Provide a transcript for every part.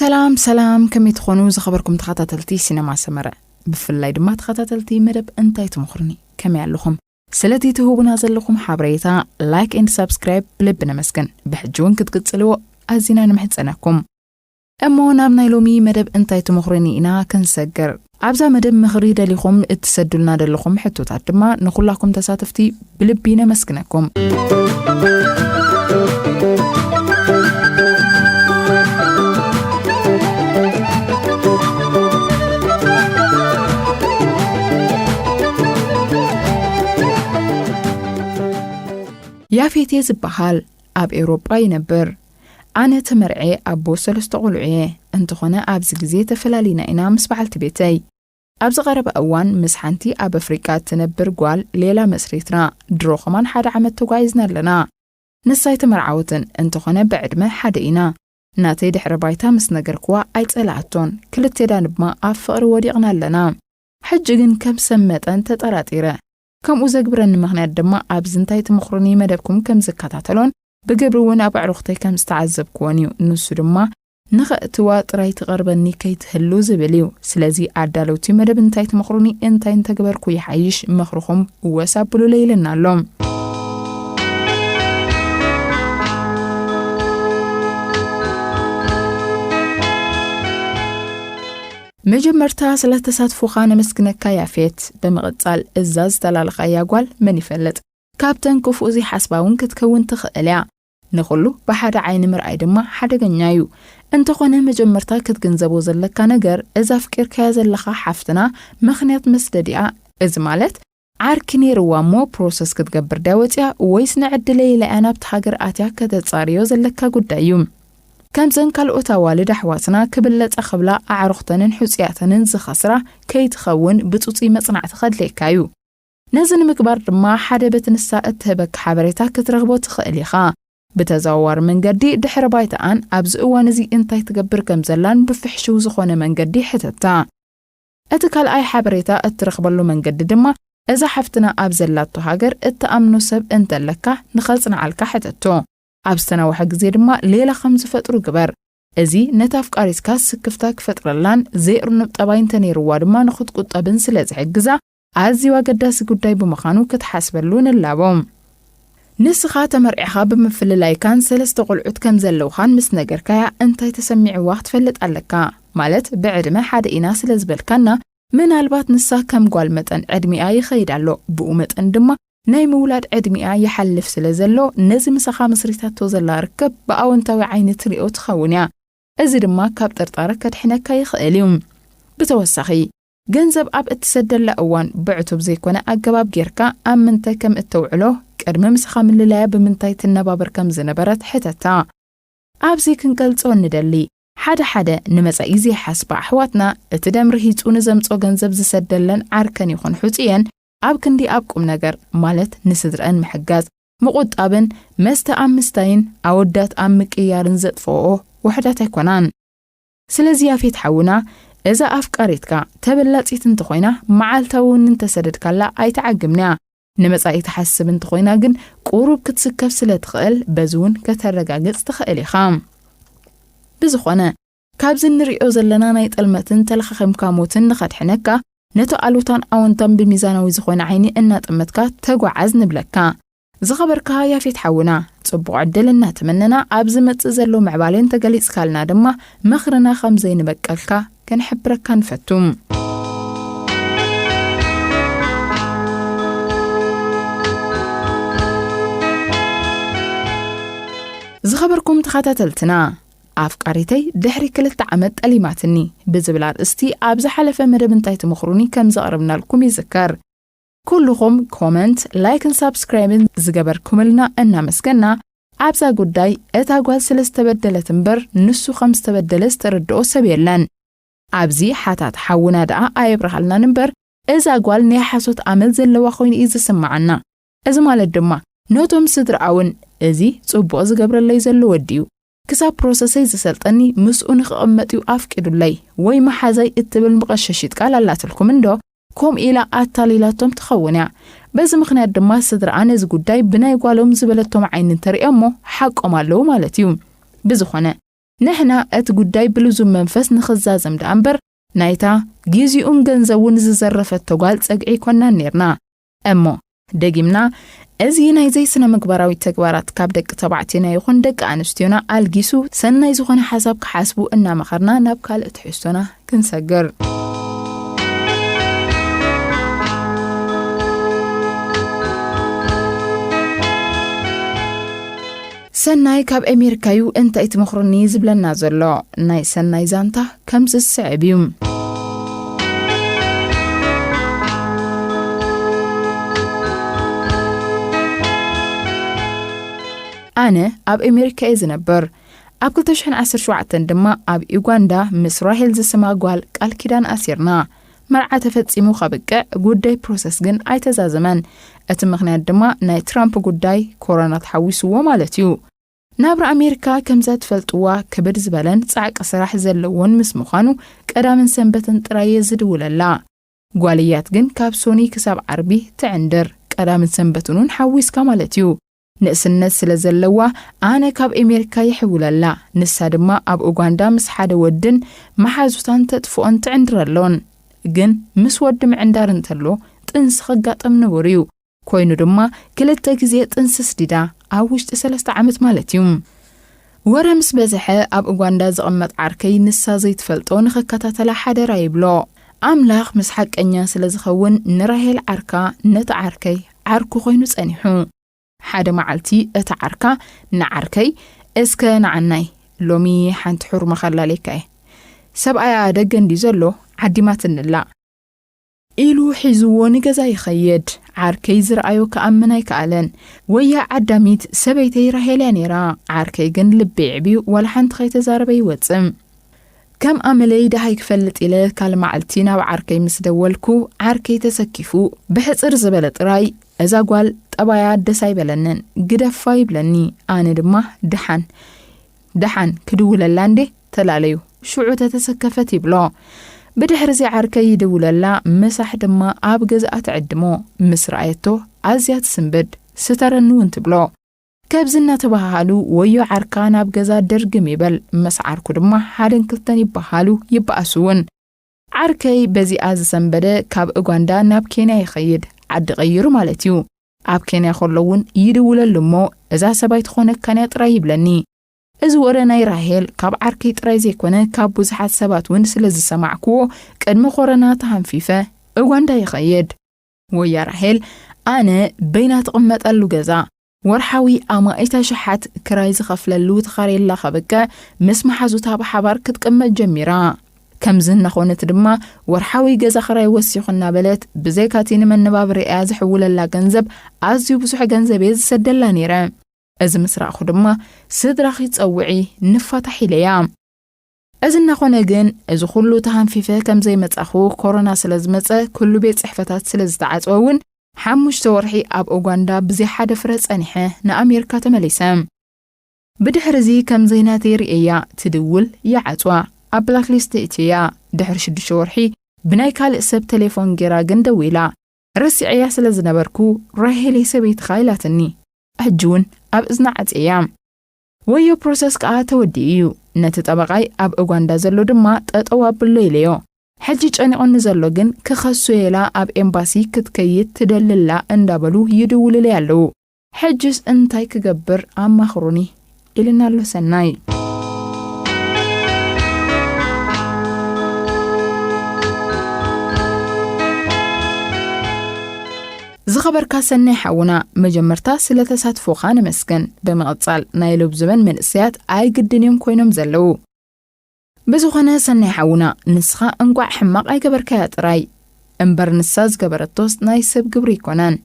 ሰላም ሰላም፣ ከመይ ትኾኑ ዝኸበርኩም ተኸታተልቲ ሲነማ ሰመረ፣ ብፍላይ ድማ ተኸታተልቲ መደብ እንታይ ትመኽሩኒ? ከመይ ኣለኹም? ስለቲ ትህቡና ዘለኹም ሓበሬታ፣ ላይክ ኤንድ ሳብስክራይብ ብልቢ ነመስግን። ብሕጂ እውን ክትቅጽልዎ ኣዚና ንምሕጸነኩም። እሞ ናብ ናይ ሎሚ መደብ እንታይ ትመኽሩኒ ኢና ክንሰግር። ኣብዛ መደብ ምኽሪ ደሊኹም እትሰዱልና ዘለኹም ሕቶታት ድማ ንኹላኩም ተሳተፍቲ ብልቢ ነመስግነኩም። ያፌት እየ ዝበሃል። ኣብ ኤውሮጳ ይነብር። ኣነ ተመርዔ ኣቦ ሰለስተ ቆልዑ እየ። እንተኾነ ኣብዚ ግዜ ተፈላሊና ኢና ምስ በዓልቲ ቤተይ። ኣብዚ ቀረባ እዋን ምስ ሓንቲ ኣብ ኣፍሪቃ እትነብር ጓል ሌላ መስሪትና። ድሮ ከማን ሓደ ዓመት ተጓዒዝና ኣለና። ንሳ ኣይተመርዓወትን፣ እንተኾነ ብዕድመ ሓደ ኢና። ናተይ ድሕረ ባይታ ምስ ነገርክዋ ኣይጸላኣቶን። ክልቴና ድማ ኣብ ፍቕሪ ወዲቕና ኣለና። ሕጂ ግን ከም ሰብ መጠን ተጠራጢረ። ከምኡ ዘግብረኒ ምኽንያት ድማ ኣብዚ እንታይ ትመኽሩኒ መደብኩም ከም ዝከታተሎን ብግብሪ እውን ኣብ ኣዕሩኽተይ ከም ዝተዓዘብክዎን እዩ። ንሱ ድማ ንኸእትዋ ጥራይ ትቐርበኒ ከይትህሉ ዝብል እዩ። ስለዚ ኣዳለውቲ መደብ እንታይ ትመኽሩኒ፣ እንታይ እንተግበርኩ ይሓይሽ፣ ምኽርኹም ወስ ኣብሉለይ ኢልና ኣሎ። መጀመርታ ስለ ተሳትፎኻ ነመስግነካ ያፌት። ብምቕጻል እዛ ዝተላለኻያ ጓል መን ይፈልጥ? ካብተን ክፉእ ዘይሓስባ እውን ክትከውን ትኽእል እያ። ንኹሉ ብሓደ ዓይኒ ምርኣይ ድማ ሓደገኛ እዩ። እንተኾነ መጀመርታ ክትግንዘቦ ዘለካ ነገር፣ እዛ ኣፍቂርካያ ዘለኻ ሓፍትና ምኽንያት መስደዲኣ፣ እዚ ማለት ዓርኪ ነይርዋ እሞ ፕሮሰስ ክትገብር ድያ ወፂኣ ወይስ ንዕድለይ ኢላ እያ ናብቲ ሃገር ኣትያ ከተፃርዮ ዘለካ ጉዳይ እዩ። ከምዘን ካልኦት ኣዋልድ ኣሕዋትና ክብለፃ ክብላ ኣዕሩኽተንን ሕፁያተንን ዝኸስራ ከይትኸውን ብፁፁይ መፅናዕቲ ከድልየካ እዩ። ነዚ ንምግባር ድማ ሓደ በቲ ንሳ እትህበካ ሓበሬታ ክትረኽቦ ትኽእል ኢኻ። ብተዘዋዋሪ መንገዲ ድሕረ ባይታኣን ኣብዚ እዋን እዚ እንታይ ትገብር ከም ዘላን ብፍሕሽው ዝኾነ መንገዲ ሕተታ። እቲ ካልኣይ ሓበሬታ እትረኽበሉ መንገዲ ድማ እዛ ሓፍትና ኣብ ዘላቶ ሃገር እትኣምኖ ሰብ እንተለካ ንኸጽንዓልካ ሕተቶ። ኣብ ዝተናውሐ ግዜ ድማ ሌላ ከም ዝፈጥሩ ግበር። እዚ ነታ ኣፍቃሪትካ ስክፍታ ክፈጥረላን ዘይእርኑብ ጠባይ እንተነይርዋ ድማ ንኽትቁጠብን ስለ ዝሕግዛ ኣዝዩ ኣገዳሲ ጉዳይ ብምዃኑ ክትሓስበሉ ንላቦ። ንስኻ ተመርዒኻ ብምፍልላይካን ሰለስተ ቆልዑት ከም ዘለውኻን ምስ ነገርካያ እንታይ ተሰሚዕዋ ክትፈልጥ ኣለካ። ማለት ብዕድመ ሓደ ኢና ስለ ዝበልካና ምናልባት ንሳ ከም ጓል መጠን ዕድሚኣ ይኸይድ ኣሎ፣ ብኡ መጠን ድማ ናይ ምውላድ ዕድሚኣ ይሓልፍ ስለ ዘሎ ነዚ ምሳኻ መስሪታቶ ዘላ ርክብ ብኣወንታዊ ዓይኒ ትሪኦ ትኸውን እያ። እዚ ድማ ካብ ጥርጣረ ከድሕነካ ይኽእል እዩ። ብተወሳኺ ገንዘብ ኣብ እትሰደላ እዋን ብዕቱብ ዘይኮነ ኣገባብ ጌርካ ኣብ ምንታይ ከም እተውዕሎ ቅድሚ ምሳኻ ምልላያ ብምንታይ ትነባበር ከም ዝነበረት ሕተታ። ኣብዚ ክንገልጾ ንደሊ፣ ሓደ ሓደ ንመጻኢ ዘይሓስባ ኣሕዋትና እቲ ደም ርሂጹ ንዘምጾ ገንዘብ ዝሰደለን ዓርከን ይኹን ሕጹየን ኣብ ክንዲ ኣብ ቁም ነገር ማለት ንስድረአን ምሕጋዝ፣ ምቑጣብን መስተ ኣብ ምስታይን ኣወዳት ኣብ ምቅያርን ዘጥፍኦ ውሕዳት ኣይኮናን። ስለዚ ያፌት ሓውና፣ እዛ ኣፍቃሪትካ ተበላጺት እንተኾይና መዓልታዊ እውን እንተሰደድካላ ኣይትዓግምንያ። ንመጻኢ ትሓስብ እንተኾይና ግን ቁሩብ ክትስከፍ ስለ ትኽእል በዚ እውን ከተረጋግጽ ትኽእል ኢኻ። ብዝኾነ ካብዚ እንሪኦ ዘለና ናይ ጥልመትን ተለኻኺምካ ሞትን ንኸድሕነካ ነቲ ኣሉታን ኣወንታን ብሚዛናዊ ዝኾነ ዓይኒ እናጠመትካ ተጓዓዝ ንብለካ። ዝኸበርካ ያፌት ሓውና፣ ጽቡቕ ዕድል እናተመነና ኣብ ዝመጽእ ዘሎ ምዕባሌን ተገሊጽካልና ድማ ምኽርና ከም ዘይንበቀልካ ክንሕብረካ ንፈቱ። ዝኸበርኩም ተኸታተልትና፣ ኣፍቃሪተይ ድሕሪ ክልተ ዓመት ጠሊማትኒ ብዝብል ኣርእስቲ ኣብ ዝሓለፈ መደብ እንታይ ትመኽሩኒ ከም ዘቕርብናልኩም ይዝከር። ኩልኹም ኮመንት፣ ላይክን ሳብስክራይብን ዝገበርኩምልና እናመስገና፣ ኣብዛ ጉዳይ እታ ጓል ስለ ዝተበደለት እምበር ንሱ ከም ዝተበደለ ዝተረድኦ ሰብ የለን። ኣብዚ ሓታት ሓውና ደኣ ኣየብርሃልናን እምበር እዛ ጓል ናይ ሓሶት ኣመል ዘለዋ ኮይኑ እዩ ዝስምዓና። እዚ ማለት ድማ ነቶም ስድራኣ እውን እዚ ጽቡቕ ዝገብረለይ ዘሎ ወዲ እዩ። ክሳብ ፕሮሰሰይ ዝሰልጠኒ ምስኡ ንኽቕመጥ እዩ ኣፍቂዱለይ ወይ መሓዛይ እትብል መቐሸሺት ቃል ኣላትልኩም እንዶ? ከምኡ ኢላ ኣታሊላቶም ትኸውን እያ። በዚ ምኽንያት ድማ ስድራኣ ነዚ ጉዳይ ብናይ ጓሎም ዝበለቶም ዓይኒ እንተርእዮ እሞ ሓቆም ኣለዉ ማለት እዩ። ብዝኾነ ንሕና እቲ ጉዳይ ብልዙብ መንፈስ ንኽዛዘም ደኣ እምበር፣ ናይታ ግዜኡን ገንዘቡን ዝዘረፈቶ ጓል ጸግዒ ኣይኮናን ኔርና። እሞ፣ ደጊምና፣ እዚ ናይ ዘይስነ ምግባራዊ ተግባራት ካብ ደቂ ተባዕትዮና ይኹን ደቂ ኣንስትዮና ኣልጊሱ ሰናይ ዝኾነ ሓሳብ ክሓስቡ እናመኸርና ናብ ካልእ ትሕዝቶና ክንሰግር። ሰናይ ካብ ኣሜሪካዩ እንታይ ትመኽሩኒ ዝብለና ዘሎ። ናይ ሰናይ ዛንታ ከምዚ ዝስዕብ እዩ። ኣነ ኣብ ኣሜሪካ እየ ዝነብር። ኣብ ክልተ ሽሕን ዓሰርተ ሸውዓተን ድማ ኣብ ዩጋንዳ ምስ ራሄል ዝስማ ጓል ቃል ኪዳን ኣሲርና። መርዓ ተፈጺሙ ከብቅዕ ጉዳይ ፕሮሰስ ግን ኣይተዛዘመን። እቲ ምኽንያት ድማ ናይ ትራምፕ ጉዳይ ኮሮና ተሓዊስዎ ማለት እዩ። ናብራ ኣሜሪካ ከምዛ ትፈልጥዋ ክብድ ዝበለን ጻዕቂ ስራሕ ዘለዎን ምስ ምዃኑ ቀዳምን ሰንበትን ጥራይ እየ ዝድውለላ። ጓልያት ግን ካብ ሶኒ ክሳብ ዓርቢ ትዕንድር፣ ቀዳምን ሰንበትን እውን ሓዊስካ ማለት እዩ። ንእስነት ስለ ዘለዋ ኣነ ካብ ኣሜሪካ ይሕውለላ፣ ንሳ ድማ ኣብ ኡጋንዳ ምስ ሓደ ወድን መሓዙታን ተጥፍኦን ትዕንድረሎን። ግን ምስ ወዲ ምዕንዳር እንተሎ ጥንሲ ከጋጠም ንቡር እዩ። ኮይኑ ድማ ክልተ ግዜ ጥንሲ ስዲዳ ኣብ ውሽጢ ሰለስተ ዓመት ማለት እዩ። ወረ ምስ በዝሐ ኣብ ኡጋንዳ ዝቕመጥ ዓርከይ ንሳ ዘይትፈልጦ ንኽከታተላ ሓደራ ይብሎ። ኣምላኽ ምስ ሓቀኛ ስለ ዝኸውን ንራሄል ዓርካ ነቲ ዓርከይ ዓርኩ ኮይኑ ጸኒሑ። ሓደ መዓልቲ እቲ ዓርካ ንዓርከይ፣ "እስከ ንዓናይ ሎሚ ሓንቲ ሕሩመ ከላልየካ እየ። ሰብኣያ ደገ እንድዩ ዘሎ፣ ዓዲማትንላ" ኢሉ ሒዝዎ ንገዛ ይኸይድ። ዓርከይ ዝረኣዮ ክኣምን ኣይከኣለን። "ወያ ዓዳሚት ሰበይተይ ራሄል እያ ነይራ፣ ዓርከይ ግን ልቢ ይዕብዩ ዋላ ሓንቲ ከይተዛረበ ይወጽእ። ከም ኣመለይ ደሃይ ክፈልጥ ኢለ ካልእ መዓልቲ ናብ ዓርከይ ምስ ደወልኩ፣ ዓርከይ ተሰኪፉ ብሕጽር ዝበለ ጥራይ፣ "እዛ ጓል ጠባያ ደስ ኣይበለንን፣ ግደፋ" ይብለኒ። ኣነ ድማ "ደሓን፣ ደሓን ክድውለላ እንዴ፣ ተላለዩ፣ ሽዑ ተተሰከፈት" ይብሎ። ብድሕሪ እዚ ዓርከይ ይድውለላ፣ ምሳሕ ድማ ኣብ ገዛኣ ትዕድሞ። ምስ ረኣየቶ ኣዝያ ትስንብድ፣ "ስተረኒ" እውን ትብሎ። ከብዚ እናተባሃሃሉ ወዮ ዓርካ ናብ ገዛ ድርግም ይበል። ምስ ዓርኩ ድማ ሓደን ክልተን ይበሃሉ፣ ይበኣሱ እውን። ዓርከይ በዚኣ ዝሰንበደ ካብ ኡጋንዳ ናብ ኬንያ ይኸይድ፣ ዓዲ ቀይሩ ማለት እዩ። ኣብ ኬንያ ከሎ እውን ይድውለሉ እሞ፣ "እዛ ሰብ ኣይትኾነካን እያ" ጥራይ ይብለኒ። እዚ ወረ ናይ ራሄል ካብ ዓርከይ ጥራይ ዘይኮነ ካብ ብዙሓት ሰባት እውን ስለ ዝሰማዕክዎ፣ ቅድሚ ኮረና ተሃንፊፈ ኡጋንዳ ይኸይድ። ወያ ራሄል፣ ኣነ በይና ትቕመጠሉ ገዛ፣ ወርሓዊ ኣማኢት ኣሽሓት ክራይ ዝኸፍለሉ ተኻርየላ ከብቅዕ፣ ምስ መሓዙታ ብሓባር ክትቅመጥ ጀሚራ። ከምዚ እናኾነት ድማ፣ ወርሓዊ ገዛ ክራይ ወሲኹ እናበለት፣ ብዘይካቲ ንመነባብርኣ ዝሕውለላ ገንዘብ ኣዝዩ ብዙሕ ገንዘብ እየ ዝሰደላ ነይረ። እዚ ምስ ረኣኹ ድማ፣ "ስድራኺ ጸውዒ፣ ንፋታሕ" ኢለያ። እዚ እናኾነ ግን፣ እዚ ኩሉ ተሃንፊፈ ከም ዘይመጻኹ፣ ኮሮና ስለ ዝመጸ፣ ኩሉ ቤት ጽሕፈታት ስለ ዝተዓጽወ እውን፣ ሓሙሽተ ወርሒ ኣብ ኡጋንዳ ብዘይ ሓደ ፍረ ጸኒሐ ንኣሜሪካ ተመሊሰ። ብድሕሪ እዚ ከም ዘይናተይ ርእየያ፣ ትድውል፣ ይዓጽዋ፣ ኣብ ብላክሊስት እትያ። ድሕሪ ሽዱሽተ ወርሒ ብናይ ካልእ ሰብ ቴሌፎን ጌራ ግን ደዊላ። ረሲዐያ ስለ ዝነበርኩ፣ "ራሄለይ ሰበይትኻ" ኢላትኒ። ሕጂ እውን ኣብ እዝና ዓጽየያ። ወዮ ፕሮሰስ ከኣ ተወዲኡ እዩ። ነቲ ጠበቓይ ኣብ ኡጋንዳ ዘሎ ድማ ጠጠው ኣብሎ ኢለዮ። ሕጂ ጨኒቑኒ ዘሎ ግን ክኸሶ ኢላ ኣብ ኤምባሲ ክትከይድ ትደልላ እንዳበሉ ይድውሉለይ ኣለዉ። ሕጅስ እንታይ ክገብር ኣማኽሩኒ? ኢልና ኣሎ ሰናይ። ዝኸበርካ ሰናይ ሓውና፣ መጀመርታ ስለ ተሳትፎኻ ነመስግን። ብምቕጻል፣ ናይ ሎብ ዘበን መንእሰያት ኣይግድን እዮም ኮይኖም ዘለዉ። ብዝኾነ ሰናይ ሓውና፣ ንስኻ እንቋዕ ሕማቕ ኣይገበርካያ ጥራይ፣ እምበር ንሳ ዝገበረቶስ ናይ ሰብ ግብሪ ኣይኮነን።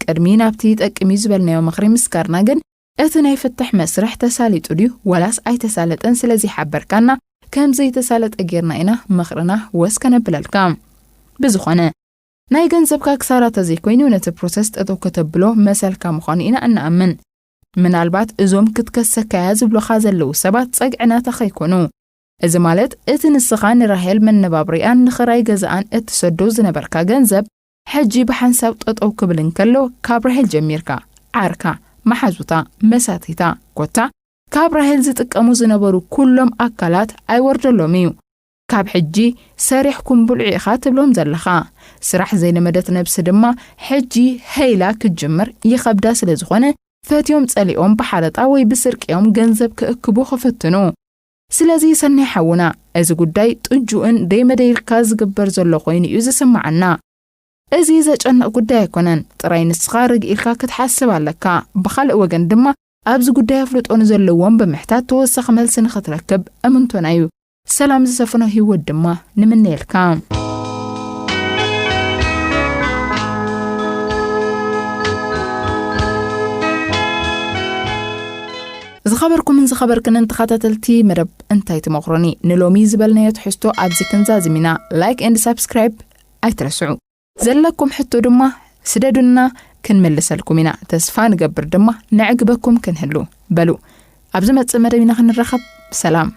ቅድሚ ናብቲ ይጠቅም እዩ ዝበልናዮ ምኽሪ ምስጋርና ግን፣ እቲ ናይ ፍትሕ መስርሕ ተሳሊጡ ድዩ ዋላስ ኣይተሳለጠን ስለ ዘይሓበርካና፣ ከም ዘይተሳለጠ ጌርና ኢና ምኽርና ወስ ከነብለልካ። ብዝኾነ፣ ናይ ገንዘብካ ክሳራ ተዘይኮይኑ ነቲ ፕሮሰስ ጠጠው ከተብሎ መሰልካ ምዃኑ ኢና እንኣምን። ምናልባት እዞም ክትከሰካያ ዝብሉኻ ዘለዉ ሰባት ጸግዒ ናታ ከይኮኑ። እዚ ማለት እቲ ንስኻ ንራሄል መነባብሪኣን ንኽራይ ገዛኣን እትሰዶ ዝነበርካ ገንዘብ ሕጂ ብሓንሳብ ጠጠው ክብል እንከሎ ካብ ራሄል ጀሚርካ ዓርካ፣ መሓዙታ፣ መሳቲታ፣ ኮታ ካብ ራሄል ዝጥቀሙ ዝነበሩ ኩሎም ኣካላት ኣይወርደሎም እዩ። ካብ ሕጂ ሰሪሕኩም ብልዑ ኢኻ ትብሎም ዘለኻ። ስራሕ ዘይለመደት ነብሲ ድማ ሕጂ ሀይላ ክትጅምር ይኸብዳ ስለ ዝኾነ፣ ፈትዮም ጸሊኦም ብሓረጣ ወይ ብስርቅዮም ገንዘብ ክእክቡ ክፍትኑ። ስለዚ ሰናይ ሓውና፣ እዚ ጉዳይ ጥጁእን ደይመደይልካ ዝግበር ዘሎ ኮይኑ እዩ ዝስምዓና። እዚ ዘጨንቕ ጉዳይ ኣይኮነን። ጥራይ ንስኻ ርግ ኢልካ ክትሓስብ ኣለካ። ብኻልእ ወገን ድማ ኣብዚ ጉዳይ ኣፍልጦ ንዘለዎም ብምሕታት ተወሳኺ መልሲ ንኽትረክብ እምንቶና እዩ። ሰላም ዝሰፍኖ ህይወት ድማ ንምነየልካ። ዝኸበርኩምን ዝኸበርክንን ተኸታተልቲ መደብ እንታይ ትመኽሮኒ፣ ንሎሚ ዝበልናዮ ትሕዝቶ ኣብዚ ክንዛዝም ኢና። ላይክ ኤንድ ሳብስክራይብ ኣይትረስዑ። ዘለኩም ሕቶ ድማ ስደዱና፣ ክንምልሰልኩም ኢና። ተስፋ ንገብር ድማ ነዕግበኩም ክንህሉ። በሉ፣ ኣብ ዝመጽእ መደብ ኢና ክንራኸብ። ሰላም።